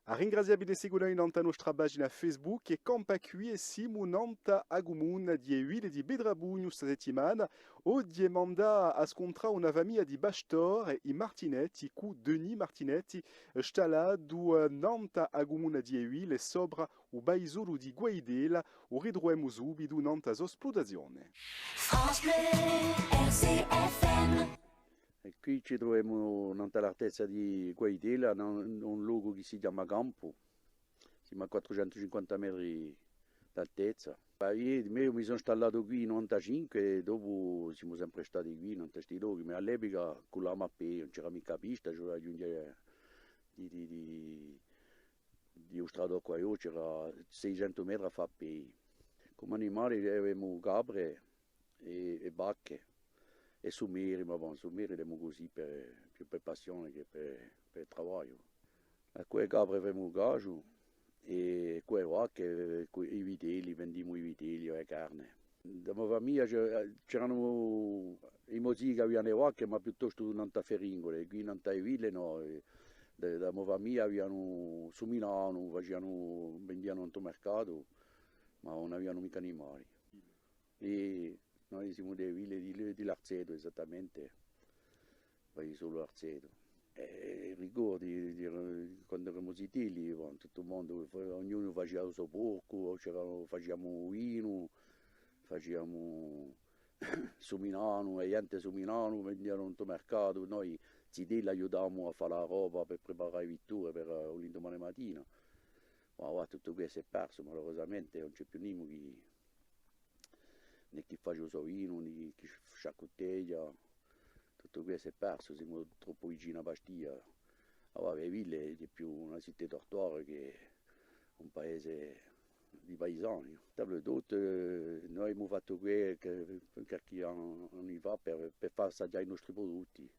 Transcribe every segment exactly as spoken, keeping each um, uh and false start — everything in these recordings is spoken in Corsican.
À ringrazià vi di seguità nant'à a nostra pagina Facebook è campà quì è simu nant'à a cumuna di e Ville di Petrabugnu sta settimana. Oghje emu da andà à scuntrà una famiglia di pastori, i Martinetti, cù Denis Martinetti, stallatu, eh, nant'à a cumuna di e Ville, sopra u paisolu di Guaitella, u ritruvemu subitu nant'à a so spluttazione. France Bleu, R C F M. È quì ci truvemu nant'à l'artezza di Guaitella, in un, in un locu chì si chjama Campu. Simu à quattrucentucinquanta metri d'altezza. Ma eiu, eiu mi sò stallatu quì in novantacinque è dopu simu sempre stati quì, nant'à sti lochi, ma à l'epica cullamu à pedi, ùn c'era micca pista, ci vulia à ghjunghje di, di, di, di u stradoccu à eiu, c'era seicentu metri à fà à pedi. Cum'è animali avemu capre, è, è vacche, è sumeri, ma bon, sumeri l'emu cusì per, più per passione chè per, per travagliu. È cù e capre femu u casgiu, è cù e vacche, cù i vitelli, vendimu i vitelli o e carne. Da mo famiglia c'è-, c'eranu i mo zii chì avianu e vacche, ma piuttostu nant'à Feringole, quì nant'à e Ville nò, è da, da mo famiglia avianu, suminavanu, facianu, vendianu in u mercatu, ma ùn avianu micca animali. È noi simu di e Ville di, di l'Arzetu, esattamente. Paisolu Arzetu. È ricordi di, di, quandu eramu zitelli, bon, tuttu u mondu, ognunu facia u so porcu, c'era, faciamu u vinu, faciamu, suminavanu, e ghjente suminavanu, vendianu in u mercatu, noi zitelli aiutavamu à fà a roba per preparà e vitture per, eh, u lindumane matina. Ma avà tuttu què s'hè persu, malurosamente, ùn ci hè più nimu chì nè chì face u so vinu, nè chì sciaccutteghja, tuttu què s'hè persu, simu troppu vicinu à Bastia. Avà, e Ville hè più una cité dortoir chè un paese di paisani. Table d'hôte, eh, noi avemu fattu què, què, qualchì an-, anni fà per, per fà assaghjà i nostri prudutti,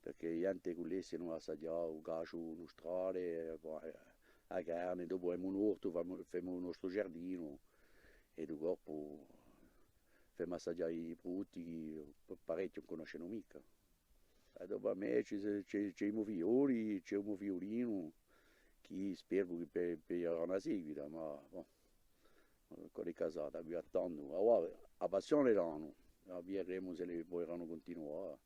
perchè a ghjente chì vulesse assaghjà u casgiu nustrale, eh, a carne, dopu avemu un ortu, femu, femu u nostru giardinu, è di colpu femu assaghjà i prudutti chì pa-, parechji ùn cunnoscenu micca. È dopu à mè ci hè, ci hè, ci hè i mo figlioli, ci hè u mo figliulinu, chì speru chì pe-, piglierà una seguita, ma, bon, quella hè casata, quì attendu. Avà, a passione l'anu, videremu s'elli puderanu cuntinuà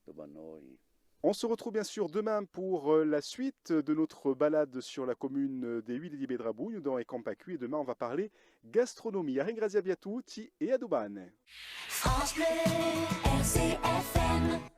dopu à noi. On se retrouve bien sûr demain pour, euh, la suite de notre balade sur la commune des Villes di Petrabugnu, dans È campà quì, et demain on va parler gastronomie. À ringrazià vi à tutti è à dumane. France Bleu, R C F M.